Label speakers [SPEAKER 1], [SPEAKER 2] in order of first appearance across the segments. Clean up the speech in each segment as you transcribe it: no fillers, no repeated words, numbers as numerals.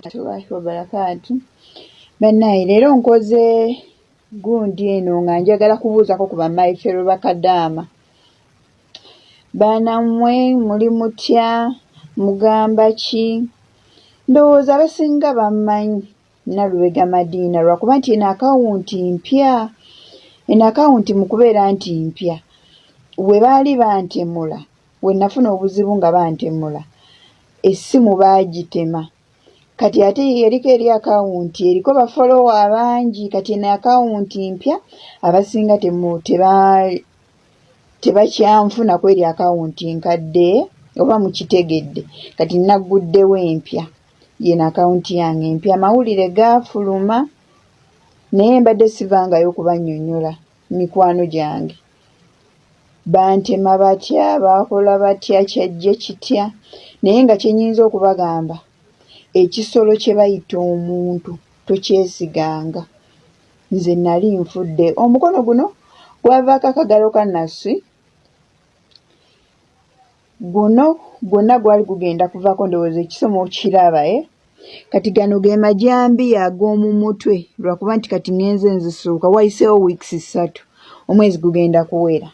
[SPEAKER 1] Warahmatullahi wabarakaatu. Bannaaye leero nkoze gundi eno nga njagala kubuuzako ku bamayiferu bakadaama. Baana mmwe muli mutya? Mugamba ki? Ndowooza abasinga bammanyi Nalubega Madiina lwakuba nti eno akawunti mpya. Eno akawunti mu kubeera nti mpya, we baali bantemula we nafuna obuzibu nga bantemula essimu baagitema kati ate eriko eri akawunti eriko bafolowa abangi kati eno akawunti mpya abasinga tebakyanfuna kweri akawunti nkadde oba mukitegedde kati nagguddewo empya yeno akawunti yange empya amawulire gaafuluma naye mbadde sivangayo kubannyonnyola mikwano gyange Bantema batya, baakola batya, kyajja kitya? Naye nga kye nnyinza okubagamba, ekisolo kye bayita omuntu tokyesiganga. Nze nnali nfudde. Omukono guno gwavaako akagalo ka Naswi. Guno gwonna gwali gugenda kuvaako ndowooza ekiso mukiraba, eh? Kati gano ge majambiya ag'omu mutwe lwakuba nti kati ŋŋenze nzisuuka wayiseewo wiikisi ssatu omwezi gugenda kuwera.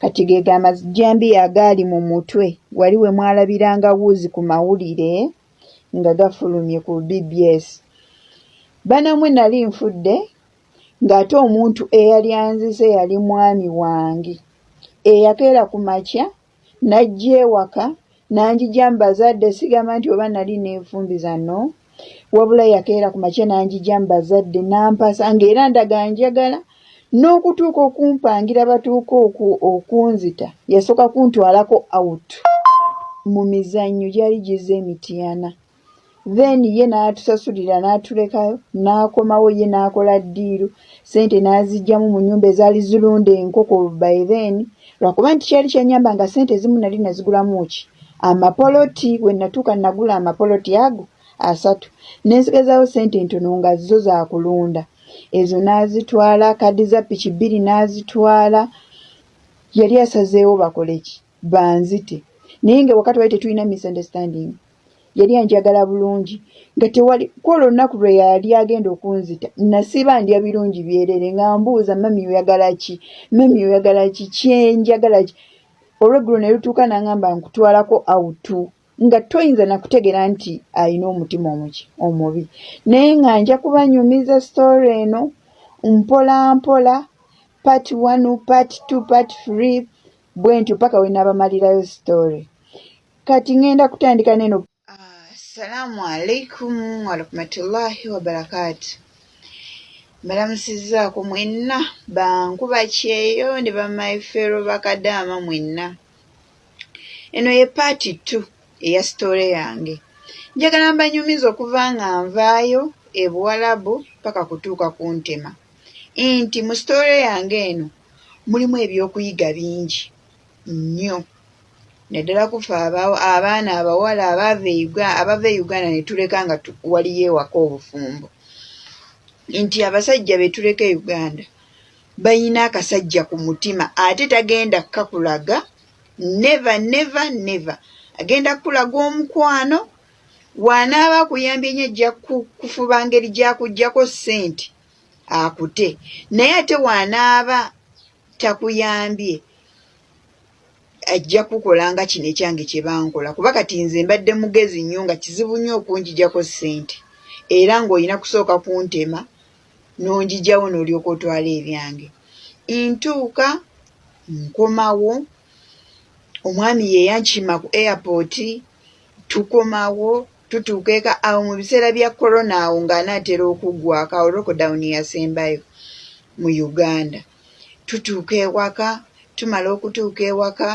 [SPEAKER 1] Kati ge ga majambiya agaali mu mutwe wali we mwalabiranga wuuzi ku mawulire nga gafulumye ku BBS. Banamwe nali nfudde ng'ate omuntu eyali anzise yali mwami wange eyakeera ku makya n'ajja ewaka n'anjigya mu bazadde sigamba nti oba nali neefumbiza no wabula yakeera ku makya n'anjigya mu bazadde n'ampasa ng'era ndaga njagala n'okutuuka okumpangira batuuke okunzita yasooka kuntwalako out mu mizannyo gyali gizze e Mityana. Then ye n'atusasulira n'atulekayo n'akomawo ye n'akola ddiiru ssente n'aziggyamu mu nnyumba ezaali zirunda enkoko by then lwakuba nti kyali kyannyamba nga ssente ezimu nali nazigulamu ki amapoloti we natuuka nagula amapoloti ago asatu ne nsigazaawo ssente entono nga zo za kulunda ezo n'azitwala kaadi za ppiki bbiri n'azitwala yali asazeewo bakole ki banzite naye nga ewaka twali tetulina misunderstanding yali anjagala bulungi nga tewali kwolwo olunaku lwe yali agenda okunzita nasiiba ndya birungi byerere nga mbuuza mami oyagala ki mami oyagala ki kyenjagala ki olweggulo ne lutuuka nangamba nkutwalako awutu nga toyinza nakutegeera nti alina omutima omuki omubi naye nga nja kubanyumiza story eno mpola mpola part 1 part 2 part 3 bwentyo paka wenabamalirayo story Kati ngenda kutandika neno. Assalamu alaikum warahmatullahi wabarakatu. Mbalamusizzaako mwenna bankuba kyeyo ne bamaifero bakadaama mwenna. Eno ye paati 2 eya sitoole yange. Njagala mbanyumize okuva nga nvaayo e Buwalabu paka kutuuka ku ntema. Nti mu sitoole yange eno mulimu ebyokuyiga bingi nnyo. Naddala ku ffe abaana abawala abaava e abava e Uganda ne tuleka nga waliyo ewaka obufumbo nti abasajja be tuleka e Uganda balina akasajja ku mutima ate tagenda kukakulaga never never never agenda kukulaga omukwano w'anaaba akuyambye nnyo ajja kufuba ngeri gy'akuggyako ssente akute naye ate w'anaaba takuyambye ajja kukola nga kino ekyange kye bankola kuba kati nze mbadde mugezi nnyo nga kizibu nnyo okunjijako ssente era ng'olina kusooka kuntema n'onjijawo n'olyoka otwala ebyange. Ntuuka nkomawo omwami ye yankima ku airport tukomawo tutuuka eka awo mu biseera bya corona awo ng'anaatera okuggwako awo lockdown yasembayo mu Uganda. Tutuuka ewaka, tumala okutuuka ewaka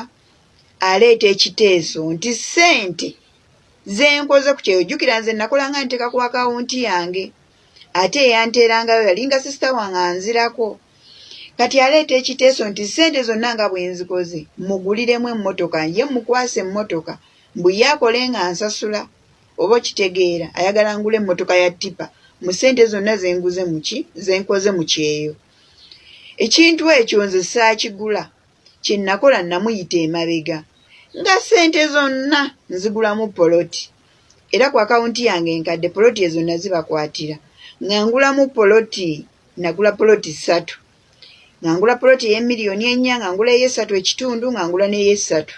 [SPEAKER 1] aleeta ekiteeso nti ssente ze nkoze ku kyeyo jjukira nze nakolanga nteeka ku akawunti yange ate eyanteerangayo yalinga sisita wange anzirako kati aleeta ekiteeso nti ssente zonna nga bwe nzikoze muguliremu emmotoka ye mukwase emmotoka mbu ye akole nga nsasula oba okitegeera ayagala ngule emmotoka ya ttipa mu ssente zonna ze nguze muki ze nkoze mu kyeyo. Ekintu ekyo nze saakigula kye nakola namuyita emabega nga ssente zonna nzigulamu poloti Era ku akawunti yange enkadde poloti ezo nazibakwatira nga ngulamu poloti, nagula poloti ssatu. Nga ngula poloti ey'emiliyoni ennya, nga ngula ey'essatu ekitundu, nga ngula n'ey'essatu.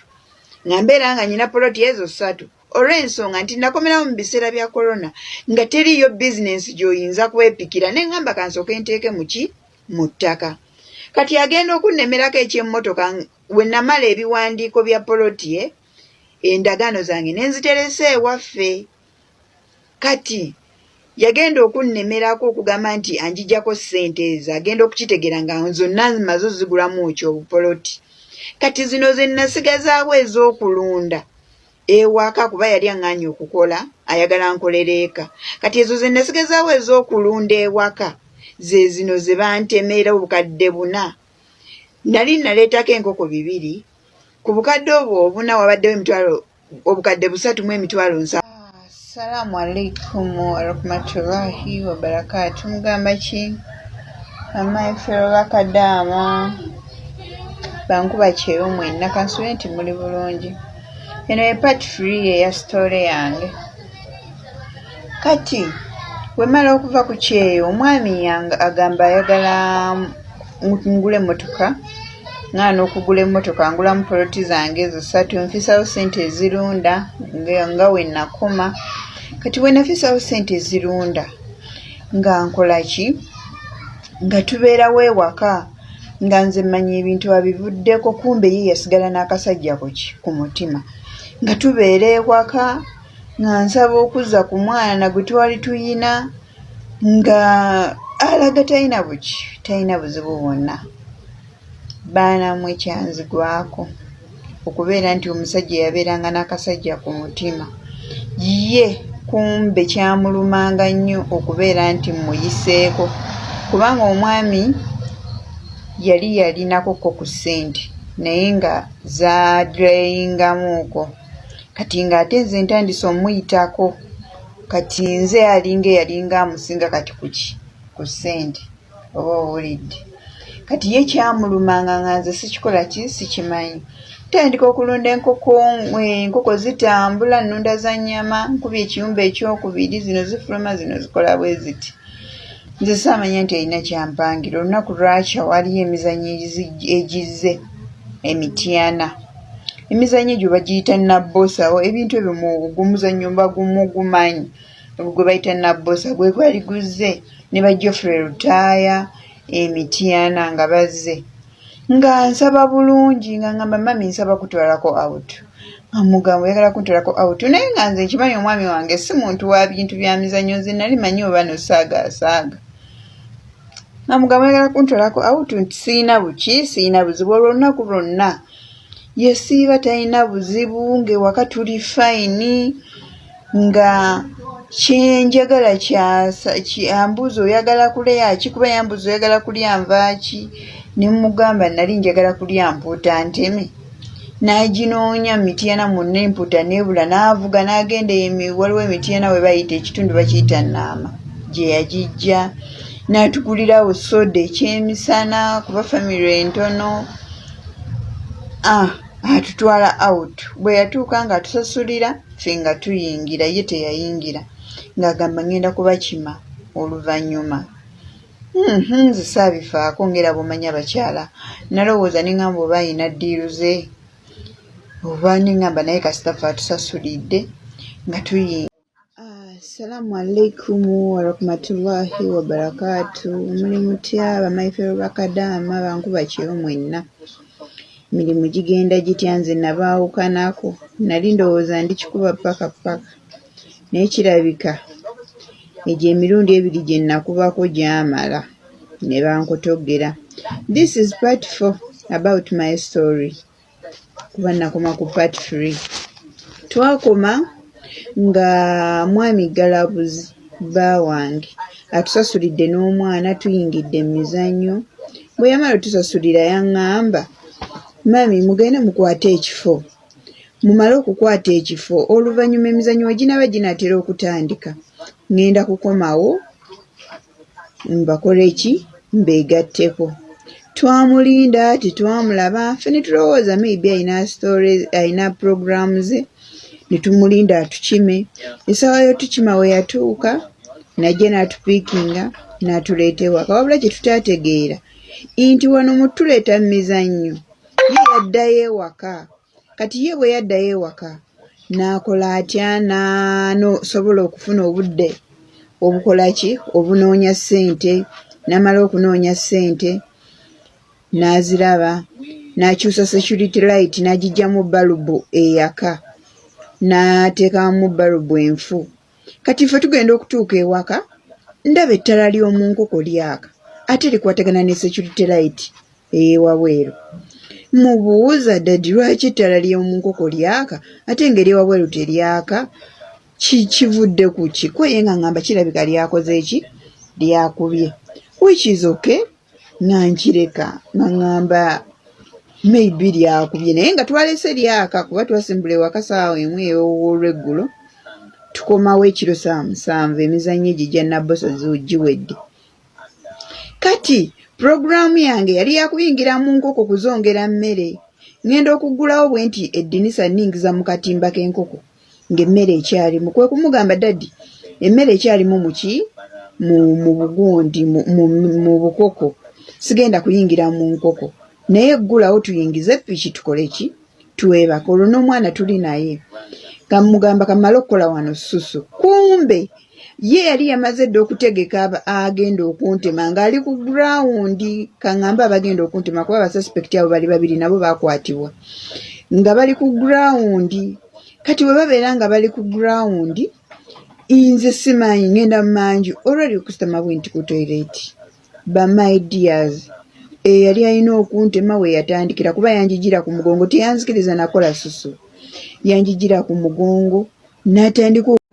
[SPEAKER 1] Nga mbeera nga nyina poloti ezo ssatu. Olw'ensonga nti nakomerawo mu biseera bya corona nga teriiyo bizinensi gy'oyinza kwepikira ne ŋŋamba kansooke nteeke mu ki? Mu ttaka. Kati agenda okunnemerako eky'emmotoka we namala ebiwandiiko bya poloti eh, endagaano zange ne nziteresa ewaffe. Kati yagenda okunnemerako okugamba nti anjijako ssente ezo agenda okukitegeera nga zonna mmaze ozigulamu ki obupoloti. Kati zino ze nasigazaawo ez'okulunda ewaka kuba yali aŋŋaanye okukola ayagala nkolere eka. Kati ezo ze nasigazaawo ez'okulunda ewaka ze zino ze bantemera obukadde buna. Nali naleetako enkoko bibiri, ku bukadde obwo obuna wabaddewo emitwalo obukadde 370. Assalamu alaikum warahmatullahi wabarakatu. Mugamba ki bamaifero bakadaama bankuba kyeyo mwenna, kansubire nti muli bulungi. Eno ye part 3 eya sitole yange. Kati wemala okuva ku kyeyo omwami agamba ayagala ngule emmotoka ngaana okugula emmotoka ngulamu poloti zange ezo ssatu nfisawo ssente ezirunda nga we nakoma. Kati we nafisawo ssente ezirunda nga nkola ki? Nga tubeerawo ewaka nga nze mmanyi ebintu abivuddeko kumbe ye yasigala n'akasajja ku ki? Ku mutima. Nga tubeera ewaka nga nsaba okuzza ku mwana gwe twali tuyina nga alaga talina buki talina buzibu bwonna. Baana mmwe kyanzigwako okubeera nti omusajja yabeeranga n'akasajja ku mutima ye kumbe kyamulumanga nnyo okubeera nti mmuyiseeko kubanga omwami yali yalinako ko ku ssente naye nga zaadreyingamuuko. Kati ng'ate nze ntandise omuyitako kati nze alinga eyalinga amusinga kati kuki ku ssente oba owulidde. Kati ye kyamulumanga nga nze sikikola ki sikimanyi. Ntandika okulunda enkoko, enkoko zitambula nnunda za nnyama, nkubye ekiyumba ekyokubiri zino zifuluma zino zikola bwe ziti. Nze saamanya nti alina ky'ampangira. Olunaku lwakya waaliyo emizannyo egizze e Mityana. Emizannyo egyo bagiyita Nabbosa, ebintu ebyo ogwo omuzannyo mba mugumanyi ogwo gwe bayita Nabbosa gwe gwali guzze ne ba Geoffrey Lutaaya e Mityana nga bazze. Nga nsaba bulungi nga ngamba mummy nsaba kutwalako out. Nga mmugamba oyagala kuntwalako out naye nga nze nkimanyi omwami wange si muntu wa bintu bya mizannyo nze nali manyi oba no saaga asaaga. Nga mugamba oyagala kuntwalako out nti sirina buki sirina buzibu olwo olunaku lwonna yesiiba talina buzibu ng'ewaka tuli fayini nga kyenjagala kyasa ambuuza oyagala kulya ki kuba yambuuza oyagala kulya nva ki ne mmugamba nali njagala kulya mpuuta nteme n'aginoonya mu Mityana mwonna empuuta n'ebula n'avuga n'agenda eyo waliwo e Mityana we bayita ekitundu bakiyita Naama gye yagiggya n'atugulirawo soda ekyemisana kuba famire entono ah atutwala out bwe yatuuka ng'atusasulira ffe nga tuyingira ye teyayingira ng'agamba ŋŋenda kubakima oluvannyuma. Nze saabifaako ng'era bw'omanyi abakyala nalowooza ne ŋŋamba oba alina ddiiru ze oba ne ŋŋamba naye kasita ffe atusasulidde nga tuyingira. Assalaamu alaikum warahmatullahi wabarakaatu. Muli mutya bamaifero bakadaama bankuba kyeyo mwenna. Emirimu gigenda gitya nze nabaawukanako nali ndowooza ndi kikuba ppaka ppaka naye kirabika egyo emirundi ebiri gye nakubako gyamala ne bankotoggera. This is part 4 about my story kuba nakoma ku part 3. Twakoma nga mwami Galabuzi bba wange atusasulidde n'omwana tuyingidde mu mizannyo. Bwe yamala otusasulira yaŋŋamba, mummy mugende mukwate ekifo. Mumale okukwata ekifo oluvannyuma emizannyo we ginaaba ginaatera okutandika ŋŋenda kukomawo mbakole ki mbeegatteko. Twamulinda tetwamulaba ffe ne tulowooza maybe alina story alina pulogulaamu ze ne Ne tumulinda atukime. Essaawa y'otukima we yatuuka, n'ajja n'atupiikinga n'atuleeta ewaka. Wabula kye tutaategeera nti wano mu tuleeta mu mizannyo, ye yaddayo ewaka. Kati ye bwe yaddayo ewaka n'akola atya n'anosobola okufuna obudde obukola ki obunoonya ssente n'amala okunoonya ssente n'aziraba n'akyusa security light n'agiggyamu balubu eyaka n'ateekamu balubu enfu. Kati ffe tugenda okutuuka ewaka ndaba ettala ly'omu nkoko lyaka ate likwatagana ne security light ey'ewabweru. Mubuuza daddy lwaki ettala ly'omu nkoko lyaka ate ng'ery'ewabweru teryaka? Kivudde ku ki? Ko ye nga ngamba kirabika lyakoze ki? Lyakubye. Which is okay nga nkireka nga ngamba maybe lyakubye naye nga twalese lyaka kuba twasimbula ewaka ssaawa emu ey'olweggulo tukomawo ekiro ssaawa 7 emizannyo egyo egya Nabbosa giwedde. Kati pulogulaamu yange yali ya kuyingira mu nkoko kuzongera mmere. Ŋŋenda okuggulawo bwe nti eddinisa nningiza mu katimba k'enkoko ng'emmere ekyalimu. Kwe kumugamba daddy emmere ekyalimu mu ki? Mu bugundi mu bukoko. Sigenda kuyingira mu nkoko naye ggulawo tuyingize ppiki tukole ki? Twebake. Olwo n'omwana tuli naye. Kamugamba kammale okukola wano ssusu. Kumbe ye yali yamaze dda okutegeka agenda okuntema ng'ali ku gurawundi kaŋŋambe abagenda okuntema kuba abasuspect abo bali babiri nabo baakwatibwa nga bali ku gurawundi. Kati bwe babeera nga bali ku gurawundi nze simanyi ŋŋenda mmanju olwali okusitama bwe nti ku toyireti. Ba my dears eyali alina okuntema we yatandikira kuba yanjigira ku mugongo teyanzikiriza nakola ssusu. Yanjigira ku mugongo n'atandika.